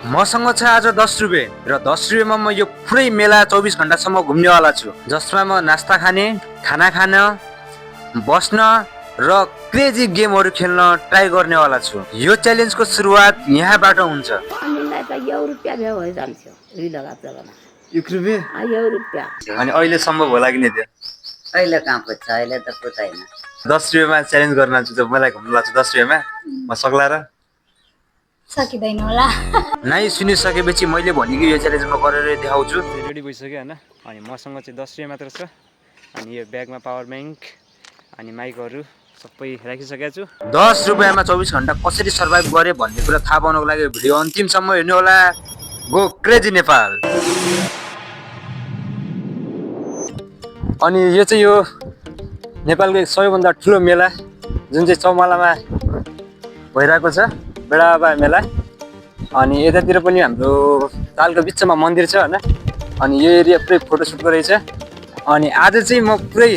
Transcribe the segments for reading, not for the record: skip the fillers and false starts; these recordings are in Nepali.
मसँग छ आज 10 रुपियाँ र 10 रुपियाँमा म यो पुरै मेला 24 घण्टासम्म घुम्नेवाला छु, जसमा म नास्ता खाने, खाना खान, बस्न र क्रेजी गेमहरू खेल्न ट्राई गर्नेवाला छु। यो च्यालेन्जको सुरुवात यहाँबाट हुन्छ। हामीलाई त यो रुपियाँ भए भइजान्थ्यो रिलगा जग्गामा 1 रुपियाँ यो रुपियाँ अनि अहिले सम्भव होला कि नि त्यो? अहिले कहाँ पुग्छ, अहिले त पुग्दैन। 10 रुपियाँमा च्यालेन्ज गर्न छु, जब मलाई घुम्नु लाग्छ 10 रुपियाँमा म सक्ला र? सकिँदैन होला। नाइ सुनिसकेपछि मैले भनेको यो च्यालेन्ज म गरेर देखाउँछु। रेडी भइसक्यो हैन? अनि मसँग चाहिँ 10 रुपियाँ मात्र छ। अनि यो ब्यागमा पावर ब्याङ्क अनि माइकहरू सबै राखिसकेको छु। 10 रुपियाँमा 24 घण्टा कसरी सर्भाइभ गरे भन्ने कुरा थाहा पाउनको लागि भिडियो अन्तिमसम्म हेर्नु होला। Go crazy Nepal. अनि यो चाहिँ यो नेपालको एक सबैभन्दा ठुलो मेला जुन चाहिँ चौमालामा भइरहेको छ, बेडाबा मेला। अनि यतातिर पनि हाम्रो तालको बिचमा मन्दिर छ हैन? अनि यो एरिया पुरै फोटोसुटको रहेछ। अनि आज चाहिँ म पुरै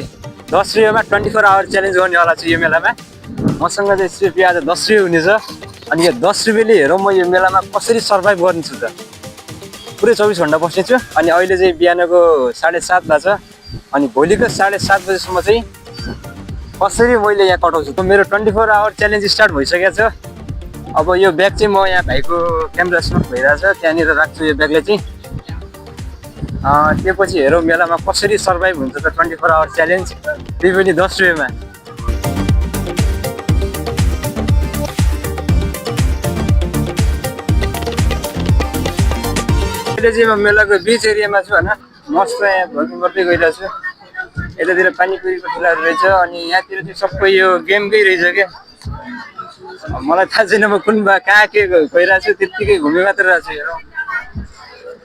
10 रुपियाँमा 24 आवर च्यालेन्ज गर्नेवाला छु यो मेलामा। मसँग चाहिँ रुपियाँ आज 10 रुपियाँ हुनेछ। अनि यो 10 रुपियाँले हेरौँ म यो मेलामा कसरी सर्भाइभ गर्नेछु त। पुरै 24 घण्टा बस्नेछु। अनि अहिले चाहिँ बिहानको 7:30 भएको छ। अनि भोलिको 7:30 बजेसम्म चाहिँ कसरी मैले यहाँ कटाउँछु। मेरो 24 आवर च्यालेन्ज स्टार्ट भइसकेको छ। अब यो ब्याग चाहिँ म यहाँ भाइको क्यामेरा सुट भइरहेछ, त्यहाँनिर राख्छु यो ब्यागलाई चाहिँ। त्यसपछि हेरौँ मेलामा कसरी सर्भाइभ हुन्छ त 24 आवर च्यालेन्ज, त्यही पनि 10 रुपियाँमा। अहिले चाहिँ म मेलाको बिच एरियामा छु होइन, मस्त यहाँ भ्लगिङ गर्दै गइरहेको छु। यतातिर पानीपुरीको ठुलाहरू रहेछ। अनि यहाँतिर चाहिँ सबै यो गेमकै रहेछ क्या। मलाई थाहा छैन म कुन कहाँ के गइरहेको छु, त्यत्तिकै घुमे मात्र रहेको छु। हेरौँ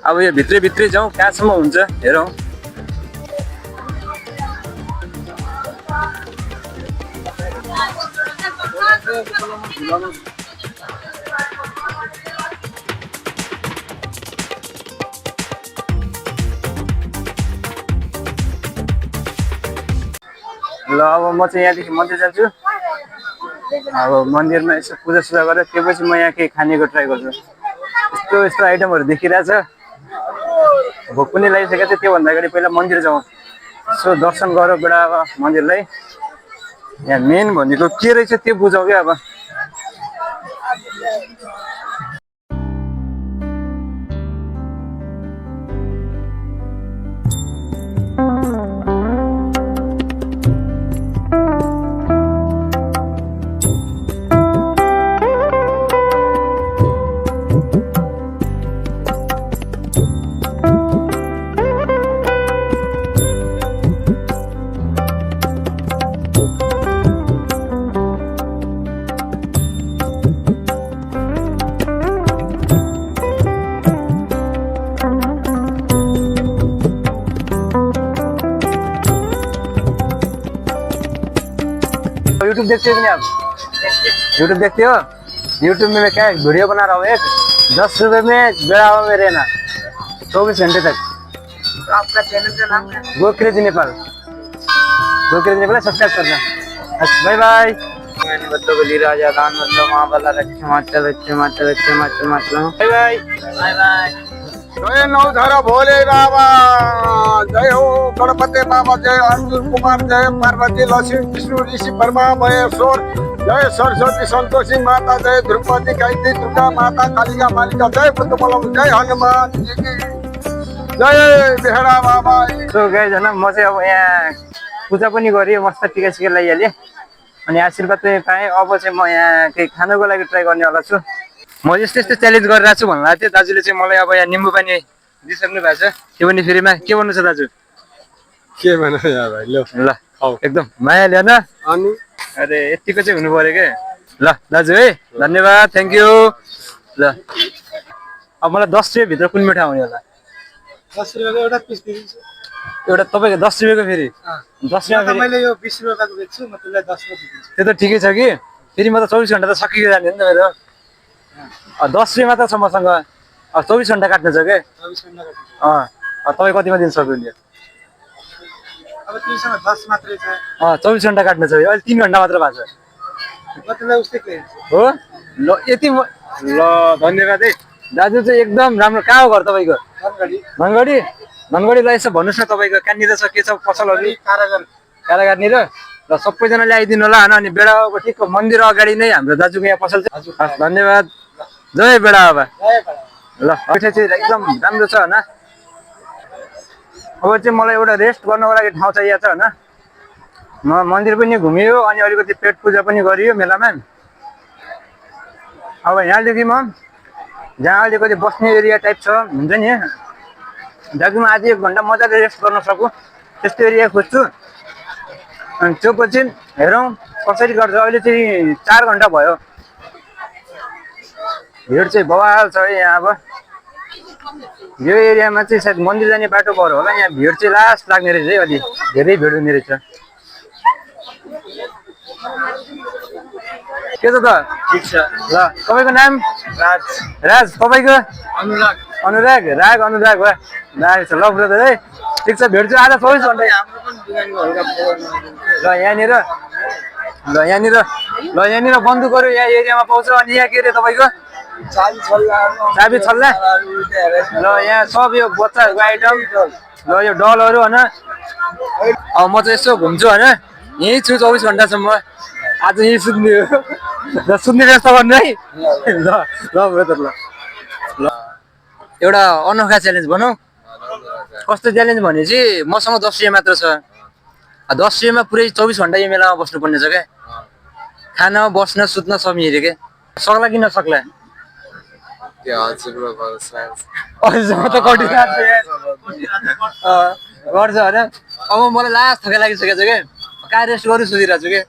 अब यो भित्रै जाउँ, कहाँसम्म हुन्छ हेरौँ। ल अब म चाहिँ यहाँदेखि मन्दिर जान्छु। अब मन्दिरमा यसो पूजासुजा गरेर त्यसपछि म यहाँ केही खानेको ट्राई गर्छु। यस्तो आइटमहरू देखिरहेछ, भोक पनि लागिसकेको थियो। त्योभन्दा अगाडि पहिला मन्दिर जाउँ, यसो दर्शन गरौँ बुढाबा मन्दिरलाई। यहाँ मेन भनेको के रहेछ त्यो बुझौँ क्या अब। यूट्यूब देखते हो कि नहीं आप? यूट्यूब देखते हो? यूट्यूब में मैं क्या वीडियो बना रहा हूँ एक 10 रुपये में बेड़ावा में रहना 24 घंटे तक। तो आपका चैनल का नाम क्या है? Go crazy Nepal. Go crazy Nepal subscribe करना। Bye bye. बच्चों को ली राजा दान मतलब माँ वाला रखे माचल बाय बाय। Bye bye. जय नवधर भोले बाबा, जय हो गणपति बाबा, जय अर्जुन कुमार, जय पार्वती लक्ष्मी विष्णु ऋषि ब्रह्मा महेश्वर, जय सरस्वती संतोषी माता, जय द्रौपदी गायत्री दुर्गा माता, कालिका मालिका, जय बुद्धबलम, जय हनुमान जी की जय बेहरा बाबा। सो गाइज हैन, म चाहिँ अब यहाँ पूजा पनि गरेँ, मस्त टिका सिका लगाइहालेँ। अनि आशीर्वाद पनि पाएँ। अब चाहिँ म यहाँ केही खानको लागि ट्राई गर्नेवाला छु। म यस्तो च्यालेन्ज गरिरहेको छु भन्नु थियो। दाजुले चाहिँ मलाई अब यहाँ निम्बु पानी दिइसक्नु भएको छ, त्यो पनि फ्रीमा। के भन्नु छ दाजु? के भन यार भाइ, ल एकदम मायाले हैन। अनि अरे यतिको चाहिँ हुनु पर्यो के। ल दाजु है, धन्यवाद, थ्याङ्क यू। ल अब मलाई 10 रुपियाँ भित्र कुन मिठा आउने होला? 10 रुपियाँको एउटा पिस दिन्छु। एउटा तपाईँको 10 रुपियाँको फेरि 10 रुपियाँ फेरि मैले यो 20 रुपियाँको बेच्छु, म तिमीलाई 10 रुपियाँ दिन्छु। त्यो त ठिकै छ कि। फेरि म त 24 घण्टा त सकिएको जाने नि त मेरो। 10 रुपियाँ मात्र छ मसँग। 24 घण्टा काट्नु छ के? 24 घण्टा काट्नु। तपाईँ कतिमा दिन सक्नुहुन्छ? अब तिमीसँग 10 मात्रै छ। 24 घण्टा काट्नु छ। अहिले 3 घण्टा मात्र भएको छ। म तिमीलाई उस्तै के हो ल यति ल धन्यवाद है। दाजु चाहिँ एकदम राम्रो। कहाँ हो घर तपाईँको? धनगढी। धनगढीलाई यसो भन्नुहोस् न तपाईँको कहाँनिर छ, के छ पसलहरू? कारागारनिर। र सबैजनाले आइदिनु होला होइन। अनि बेडाको ठिक मन्दिर अगाडि नै हाम्रो दाजुको यहाँ पसल छ। हस् धन्यवाद। जय बेडा बाबा। ल बैठे चाहिँ एकदम राम्रो छ होइन। अब चाहिँ मलाई एउटा रेस्ट गर्नको लागि ठाउँ चाहिएको छ होइन। मन्दिर पनि घुमियो अनि अलिकति पेट पूजा पनि गरियो मेलामा। अब यहाँदेखि म जहाँ अलिकति बस्ने एरिया टाइप छ हुन्छ नि, जहाँ म आज 1 घन्टा मजाले रेस्ट गर्न सकूँ त्यस्तो एरिया खोज्छु। अनि त्यो पछि हेरौँ कसरी गर्छ। अहिले चाहिँ 4 घन्टा भयो। भिड चाहिँ बवाल छ है यहाँ। अब यो एरियामा चाहिँ सायद मन्दिर जाने बाटो भएर होला यहाँ भिड चाहिँ लास्ट लाग्ने रहेछ है। अलि धेरै भिड हुने रहेछ। के छ त? ठिक छ। ल तपाईँको नाम? राज। राज। तपाईँको? अनुराग। अनुराग। अनुराग भयो। राज छ। ल ब्रदर है ठिक छ। भिड चाहिँ आज 24 घन्टा। हाम्रो पनि दुकानको हल्का ल यहाँनिर बन्दुकहरू यहाँ एरियामा पाउँछ। अनि यहाँ के अरे तपाईँको? चाबी छल्ला। ल यहाँ सब यो बच्चाहरूको आइटम। ल यो डलहरू होइन। अब म चाहिँ यसो घुम्छु होइन। यहीँ छु 24 घन्टासम्म। आज यहीँ सुत्ने हो। ल सुत्ने व्यवस्था गर्नु है। ल ब्रदर। ल एउटा अनोखा च्यालेन्ज भनौँ। कस्तो च्यालेन्ज भने चाहिँ मसँग 10 रुपियाँ मात्र छ। 10 रुपियाँमा पुरै 24 घन्टा यो मेलामा बस्नुपर्ने छ क्या। खान बस्न सुत्न सब हेऱ्यो क्या। सक्ला कि नसक्ला? अझसम्म त कटिरहेको गर्छ होइन। अब मलाई लास्ट थकाइ लागिसकेको छ क्या। कहाँ रेस्ट गर्नु सोचिरहेको छु क्या।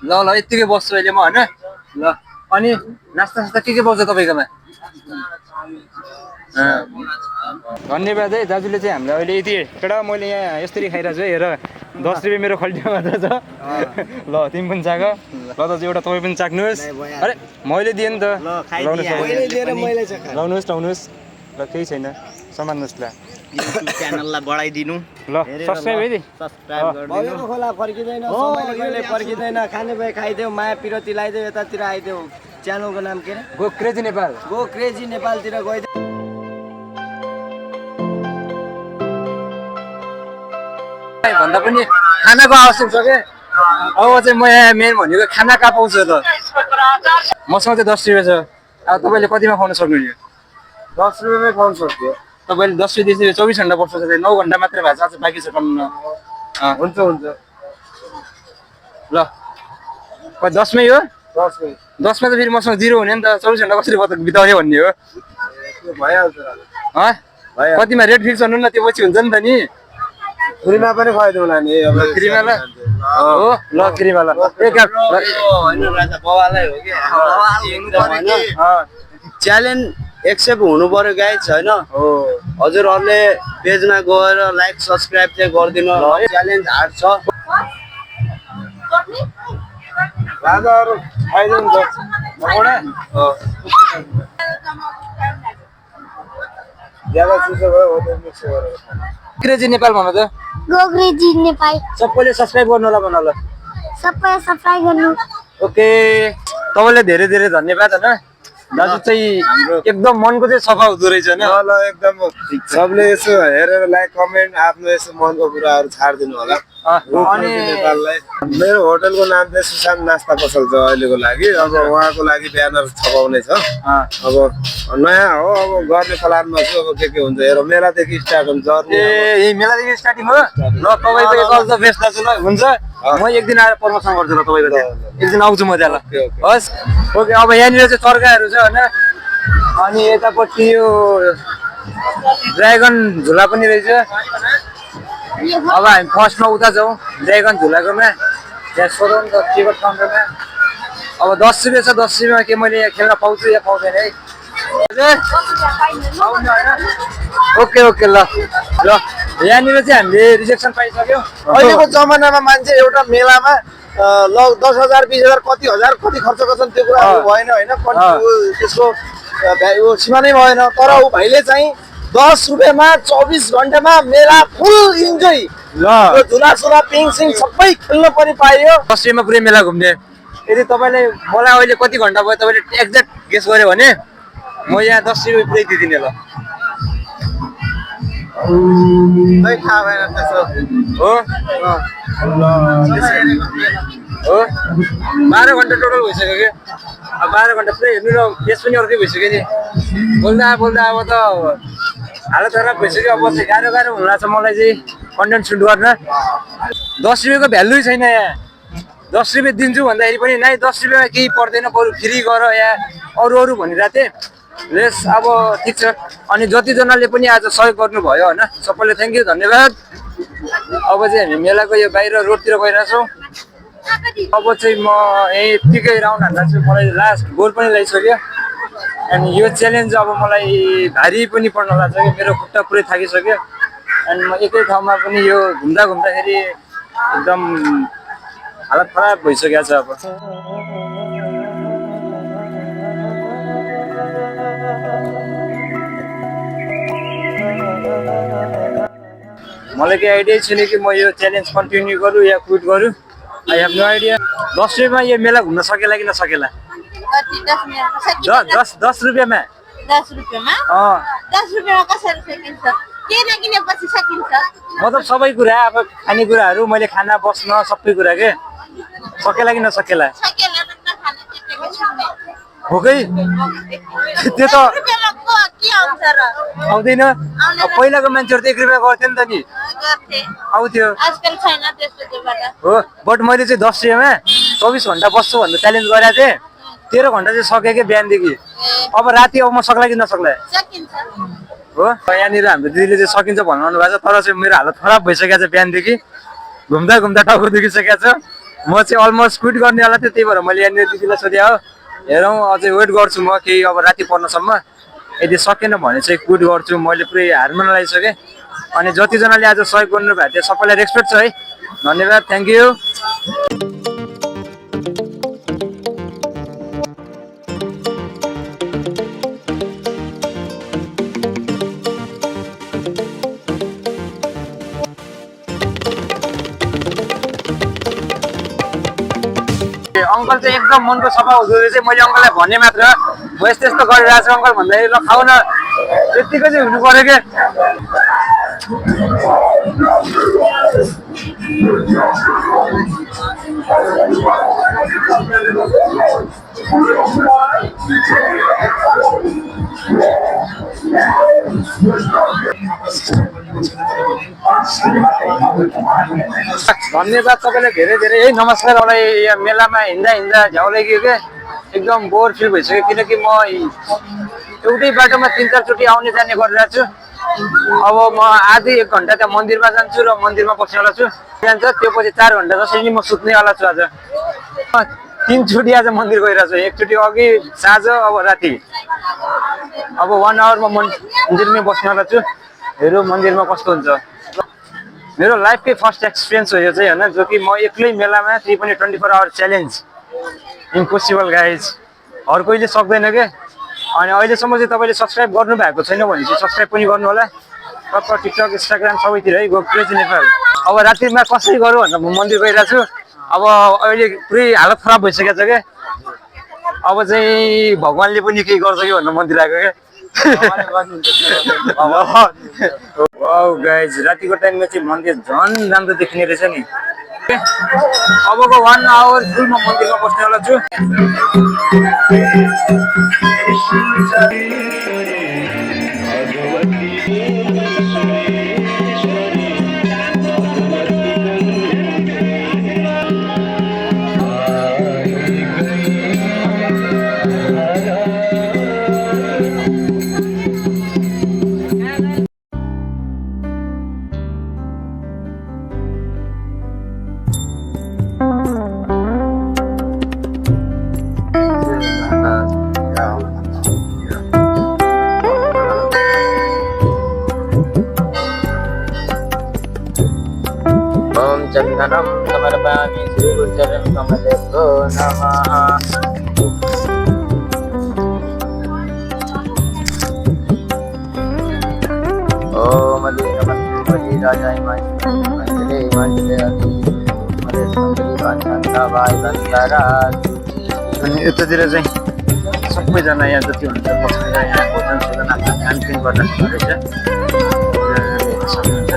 ल यत्तिकै बस्छु अहिले म होइन। ल अनि नास्ता सास्ता के पाउँछ तपाईँकोमा? धन्यवाद है दाजुले चाहिँ हामीलाई अहिले यति केटा मैले यहाँ यसरी खाइरहेको छु है। हेर 10 रुपियाँ मेरो खल्टिया मात्र छ। ल तिमी पनि चाख। ल दाजु एउटा तपाईँ पनि चाख्नुहोस्। अरे मैले दिएँ नि त। लाउनुहोस्। ल केही छैन समात्नुहोस्। ल च्यानललाई बढाइदिनु। ल सब्स्क्राइब है। बगेको खोला फर्किँदैन, समयले कहिले फर्किँदैन। खाने भए खाइदेऊ, माया पिरती लगाइदेऊ, यतातिर आइदेऊ। च्यानलको नाम के अरे? Go crazy Nepal. Go crazy नेपालतिर गइदेऊ। भन्दा पनि खानाको आवश्यक छ क्या। अब चाहिँ म यहाँ मेन भनेको खाना कहाँ पाउँछ त? मसँग चाहिँ 10 रुपियाँ छ। अब तपाईँले कतिमा खुवाउन सक्नुहुन्छ? 10 रुपियाँमै खुवाउन सक्यो। तपाईँले 10 रुपियाँ 24 घन्टा बस्छ। 9 घन्टा मात्रै भएको छ। आज बाँकी छ कम्न। हुन्छ। ल 10 मै हो। 10 मा त फेरि मसँग 0 हुने नि त। 24 घन्टा कसरी बिताउने भन्ने हो। भइहाल्छ। कतिमा रेट फिक्स गर्नु न, त्यो पछि हुन्छ नि त नि। फ्रीमा पनि खुवाइदिउँला नि। अब फ्रीमा ल हो। ल फ्रीमा ल एक च्यालेन्ज एक्सेप्ट हुनु पर्यो गाइज होइन। हजुरहरूले पेजमा गएर लाइक सब्सक्राइब चाहिँ गरिदिनु। च्यालेन्ज हार्ड छ। राजाहरू खाइदिनु त। ज्यादा चिसो भयो हो त्यो मिक्स गरेर। क्रेजी नेपाल भन्नु त। गोग्रेजी नेपाल सबैले सब्स्क्राइब गर्नु होला भन ल। सबै सब्स्क्राइब गर्नु। ओके तपाईँलाई धेरै धेरै धन्यवाद होइन। दाजु चाहिँ एकदम मनको चाहिँ सफा हुँदो रहेछ होइन। ल एकदम सबले यसो हेरेर लाइक कमेन्ट आफ्नो यसो मनको कुराहरू छाडिदिनु होला। अनि नेपाललाई मेरो होटलको नाम चाहिँ सुशान्त नास्ता पसल छ अहिलेको लागि। अब उहाँको लागि ब्यानर छपाउने छ। अब नयाँ हो। अब गर्ने प्लानमा छु। अब के हुन्छ हेरौँ। मेलादेखि स्टार्ट हुन्छ। यही मेलादेखि स्टार्टिङ हो। ल तपाईँको एक अल द बेस्ट दाजु। ल हुन्छ म एक दिन आएर प्रमोसन गर्छु ल तपाईँको त्यहाँ। एक दिन आउँछु म त्यहाँ। ल हस् ओके। अब यहाँनिर चाहिँ चर्काहरू छ होइन। अनि यतापट्टि यो ड्रागन झुला पनि रहेछ। अब हामी फर्स्टमा उता जाउँ ड्रागन झुलाकोमा। त्यहाँ सोधौँ त टिकट काउन्टरमा। अब 10 रुपियाँ छ। 10 रुपियाँमा के मैले यहाँ खेल्न पाउँछु या पाउँदैन है? ओके ल यहाँनिर चाहिँ हामीले रिजेक्सन पाइसक्यो। अहिलेको जमानामा मान्छे एउटा मेलामा 10,000 20,000 कति हजार कति खर्च गर्छन् त्यो कुरा भएन होइन। त्यसको सीमा नै भएन। तर ऊ भाइले चाहिँ 10 रुपियाँमा 24 घन्टामा मेला फुल इन्जोय। झुला सुला पिङ सिङ सबै खेल्न पनि पाइयो। 10 रुपियाँमा पुरै मेला घुम्ने। यदि तपाईँले मलाई अहिले कति घन्टा भयो तपाईँले एक्ज्याक्ट गेस गर्यो भने म यहाँ 10 रुपियाँ पुरै दिदिने ल खै थाहा भएन त्यसो हो हो 12 घन्टा टोटल भइसक्यो कि अब 12 घन्टा पुरै हेर्नु र गेस पनि अर्कै भइसक्यो नि बोल्दा बोल्दा अब त हालत खराब भइसक्यो अब चाहिँ गाह्रो हुन लाग्छ मलाई चाहिँ कन्टेन्ट सुट गर्न 10 रुपियाँको भ्यालु छैन यहाँ 10 रुपियाँ दिन्छु भन्दाखेरि पनि नाइ 10 रुपियाँमा केही पर्दैन बरु फ्री गर या अरू भनिरहेको थिएँ लेस अब ठिक छ अनि जतिजनाले पनि आज सहयोग गर्नुभयो होइन सबैले थ्याङ्क यू धन्यवाद अब चाहिँ हामी मेलाको यो बाहिर रोडतिर गइरहेछौँ अब चाहिँ म यतिकै राउन्ड हान्दा चाहिँ मलाई लास्ट गोल पनि लगाइसक्यो अनि यो च्यालेन्ज अब मलाई भारी पनि पर्न लाग्छ कि मेरो खुट्टा पुरै थाकिसक्यो अनि म एकै ठाउँमा पनि यो घुम्दाखेरि एकदम हालत खराब भइसकेको छ अब मलाई केही आइडिया छैन कि म यो च्यालेन्ज कन्टिन्यू गरौँ या क्विट गरौँ आई हेभ नो आइडिया 10 रुपियाँमा यो मेला घुम्न सकेला कि नसकेला 10 रुपियाँमा 10 रुपियाँमा अँ 10 रुपियाँमा कसरी सकिन्छ के नकिनेपछि सकिन्छ मतलब सबै कुरा अब खानेकुराहरू मैले खाना बस्न सबै कुरा के सकेला कि नसकेला सकेला त नखाने टेटेको छुने भोकै त्यो त रुपियाँमा के आउँछ र आउँदैन अब पहिलाको मान्छेहरू त 1 रुपियाँ गर्थ्यो नि त नि गर्थे आउँथ्यो आजकल छैन त्यस्तो त्योबाट हो बट मैले चाहिँ 10 रुपियाँमा 24 घन्टा बस्छु भनेर च्यालेन्ज गरेको थिएँ 13 घन्टा चाहिँ सकेँ कि बिहानदेखि अब राति अब म सक्ला कि नसक्ला सकिन्छ हो यहाँनिर हाम्रो दिदीले चाहिँ सकिन्छ भन्नु भएको छ तर चाहिँ मेरो हालत खराब भइसकेको छ बिहानदेखि घुम्दा टाउको दुखिसकेको छ म चाहिँ अलमोस्ट क्विट गर्नेवाला थिएँ त्यही भएर मैले यहाँनिर दिदीलाई सोधेँ हो हेरौँ अझै वेट गर्छु म केही अब राति पर्नसम्म यदि सकेन भने चाहिँ क्विट गर्छु मैले पुरै हार मन लागिसकेँ अनि जतिजनाले आज सहयोग गर्नुभएको थियो सबैलाई रेस्पेक्ट छ है धन्यवाद थ्याङ्क यू अङ्कल चाहिँ एकदम मनको सफा हुँदो रहेछ मैले अङ्कललाई भने मात्र म यस्तो यस्तो गरिरहेको छु अङ्कल भन्दाखेरि ल खाऊ न यतिकै चाहिँ हुनु पर्यो क्या धन्यवाद सबैलाई धेरै धेरै है नमस्कार मलाई यहाँ मेलामा हिँड्दा झ्याउले गयो क्या एकदम बोर फिल भइसक्यो किनकि म एउटै बाटोमा 3-4 चोटि आउने जाने गरिरहेको छु अब म आधी 1 घन्टा त्यहाँ मन्दिरमा जान्छु र मन्दिरमा बस्नेवाला छु जान्छ त्यो पछि 4 घन्टा जसरी नि म सुत्नेवाला छु आज 3 चोटि आज मन्दिर गइरहेको छु एकचोटि अघि साँझ अब राति अब 1 आवरमा मन्दिरमै बस्नेवाला छु हेरौँ मन्दिरमा कस्तो हुन्छ मेरो लाइफकै फर्स्ट एक्सपिरियन्स हो यो चाहिँ होइन जो कि म एक्लै मेलामा त्यही पनि 24 आवर च्यालेन्ज इम्पोसिबल गाइज हर कोहीले सक्दैन क्या अनि अहिलेसम्म चाहिँ तपाईँले सब्सक्राइब गर्नु भएको छैन भने चाहिँ सब्सक्राइब पनि गर्नु होला टक्क टिकटक इन्स्टाग्राम सबैतिर है गोक्रेजी नेपाल अब रातिमा कसरी गरौँ भनेर म मन्दिर गइरहेको छु अब अहिले पुरै हालत खराब भइसकेको छ क्या अब चाहिँ भगवान्ले पनि केही गर्छ कि भनेर मन्दिर आएको क्या वाउ गाइज रातिको टाइममा चाहिँ मन्दिर झन् राम्रो देखिने रहेछ नि अबको 1 आवर फुल म मन्दिरमा बस्नेवाला छु चन्दनं समर्पयामि श्रीगुरुचरणं कमलेभ्यो नमः ओम नमस्ते राजाय मंजले अनि यतातिर चाहिँ सबैजना यहाँ जति हुन्छ बसेर यहाँ भोजन सोजन आफ्नो खानपिन गर्न रहेछ सक्नुहुन्छ।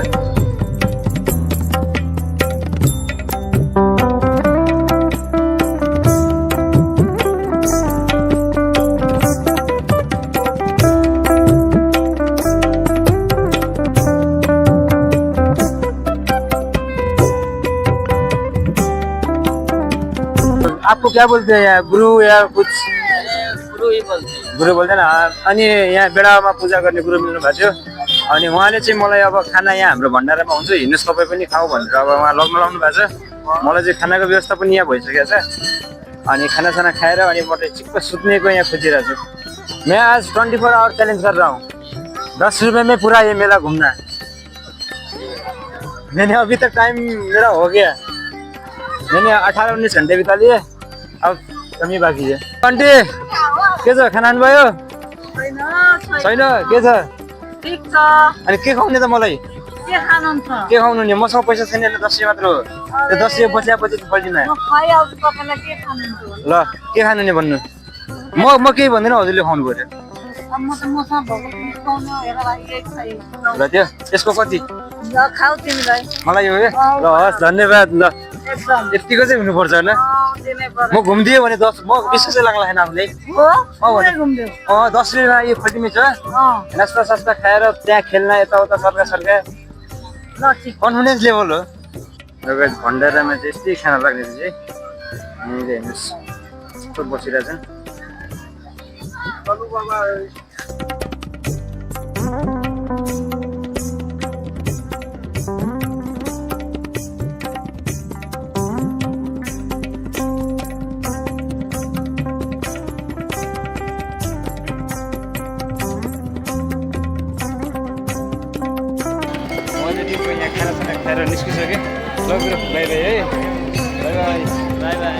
आपको क्या बोलते हैं यहाँ गुरु या कुछ गुरु बोल्थे न अनि यहाँ बेडामा पूजा गर्ने गुरु मिल्नु भएको थियो अनि उहाँले चाहिँ मलाई अब खाना यहाँ हाम्रो भण्डारामा हुन्छ हिँड्नुहोस् तपाईँ पनि खाऊ भनेर अब उहाँ लग्न लाउनु भएको छ। मलाई चाहिँ खानाको व्यवस्था पनि यहाँ भइसकेको छ अनि खानासाना खाएर अनि म चाहिँ चिक्क सुत्नेको यहाँ खोजिरहेको छु। मैं आज 24 आवर चैलेंज कर रहा हूँ 10 रुपये में पूरा ये मेला घूमना। मैंने अभी तक टाइम मेरा हो गया, मैंने 18-19 घंटे बिता लिए, अब कमी बाँकी है। आन्टी के छ खाना खानुभयो? छैन के छ? ठिक छ। अनि के खुवाउने त मलाई? के खानुहुन्छ? के खुवाउनु नि? मसँग पैसा छैन 10 रुपियाँ मात्र हो। त्यो 10 रुपियाँ बचिएपछि त फर्किन। म खुवाइहाल्छु तपाईलाई के खानुहुन्छ? ल के खानु नि भन्नु? म केही भन्दिनँ हजुरले खुवाउनु पर्यो। अब म त मसँग भएको खुवाउन हेर भाइ यही छ। ल त्यो यसको कति? ल खाऊ तिमीलाई। मलाई यो ल हस् धन्यवाद। ल एकदम यतिको चाहिँ हुनुपर्छ होइन? दिनै पर्छ। म घुम्दिएँ भने 10 म विशेषै लाग्ला हैन आफूलाई। हो? पुरै घुम्दियो। 10 रुपियाँमा यो फल्टिमी छ। नास्ता सास्ता खाएर त्यहाँ खेल्न यताउता सर्का ल ठिक। कन्फिडेन्स लेभल हो। गाइस भण्डारामा चाहिँ यस्तै खाना लाग्ने चाहिँ यहाँनिर हेर्नुहोस् कस्तो बसिरहेछन्। यहाँ खानासाना खाएर निस्किसकेँ। ल गुरु बाई बाई है। By by by by.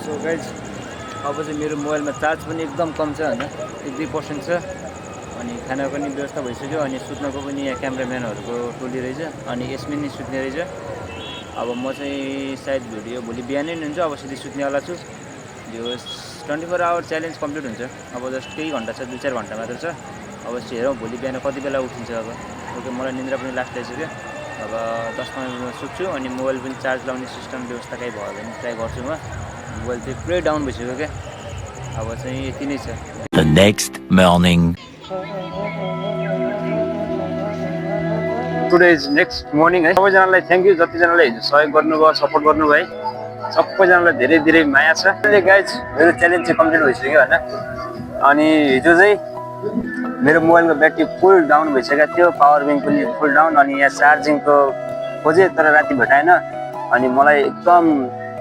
So guys अब चाहिँ मेरो मोबाइलमा चार्ज पनि एकदम कम छ होइन, 1-2% छ अनि खाना पनि व्यवस्था भइसक्यो अनि सुत्नको पनि यहाँ क्यामराम्यानहरूको टोली रहेछ अनि यसमै नै सुत्ने रहेछ। अब म चाहिँ सायद भिडियो भोलि बिहानै हुन्छ, अब सिधै सुत्नेवाला छु। यो 24 आवर च्यालेन्ज कम्प्लिट हुन्छ, अब जस्ट केही घन्टा छ, 2-4 घन्टा मात्र छ। अब हेरौँ भोलि बिहान कति बेला उठिन्छ। अब ओके मलाई निन्द्रा पनि लास्ट आइसक्यो, अब 10-15 मिनटमा सुत्छु अनि मोबाइल पनि चार्ज लाउने सिस्टम व्यवस्था केही भयो भने ट्राई गर्छु। म मोबाइल चाहिँ पुरै डाउन भइसक्यो क्या, अब चाहिँ यति नै छ। The next morning. Today is next morning है। सबैजनालाई थ्याङ्क यू, जतिजनाले हिजो सहयोग गर्नुभयो, सपोर्ट गर्नुभयो, सबैजनालाई धेरै धेरै माया छ। अहिले गाइज मेरो च्यालेन्ज चाहिँ कम्प्लिट भइसक्यो होइन अनि हिजो चाहिँ मेरो मोबाइलको ब्याट्री फुल डाउन भइसकेको थियो, पावर ब्याङ्क पनि फुल डाउन अनि यहाँ चार्जिङको खोजेँ तर राति भेटाएन अनि मलाई एकदम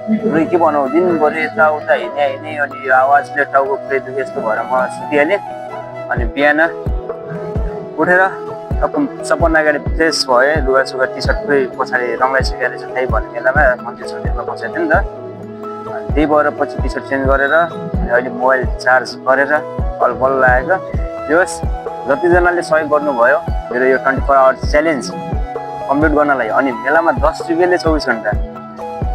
पुरै के भनौँ दिनभरि यताउता हिँडेँ अनि यो आवाजले टाउको पुरै दुख्यो यस्तो भएर म सुतिहालेँ। अनि बिहान उठेर सपना अगाडि फ्रेस भएँ, लुगासुगा टी सर्ट पुरै पछाडि रङ्गाइसकेको रहेछ त्यही भन्ने बेलामा मन्दिरमा बसेको थिएँ नि त। अनि त्यही भएर पछि टी सर्ट चेन्ज गरेर अहिले मोबाइल चार्ज गरेर बल्ल लागेको। जोस् जतिजनाले सहयोग गर्नुभयो मेरो यो 24 आवर च्यालेन्ज कम्प्लिट गर्नलाई अनि मेलामा 10 रुपियाँले 24 घन्टा,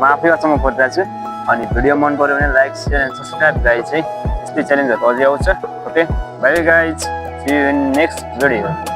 म आफै अचम्म परिरहेको छु। अनि भिडियो मन पऱ्यो भने like share and subscribe guys है, यस्तै च्यालेन्जहरू अझै आउँछ। Okay bye guys, see you in next video.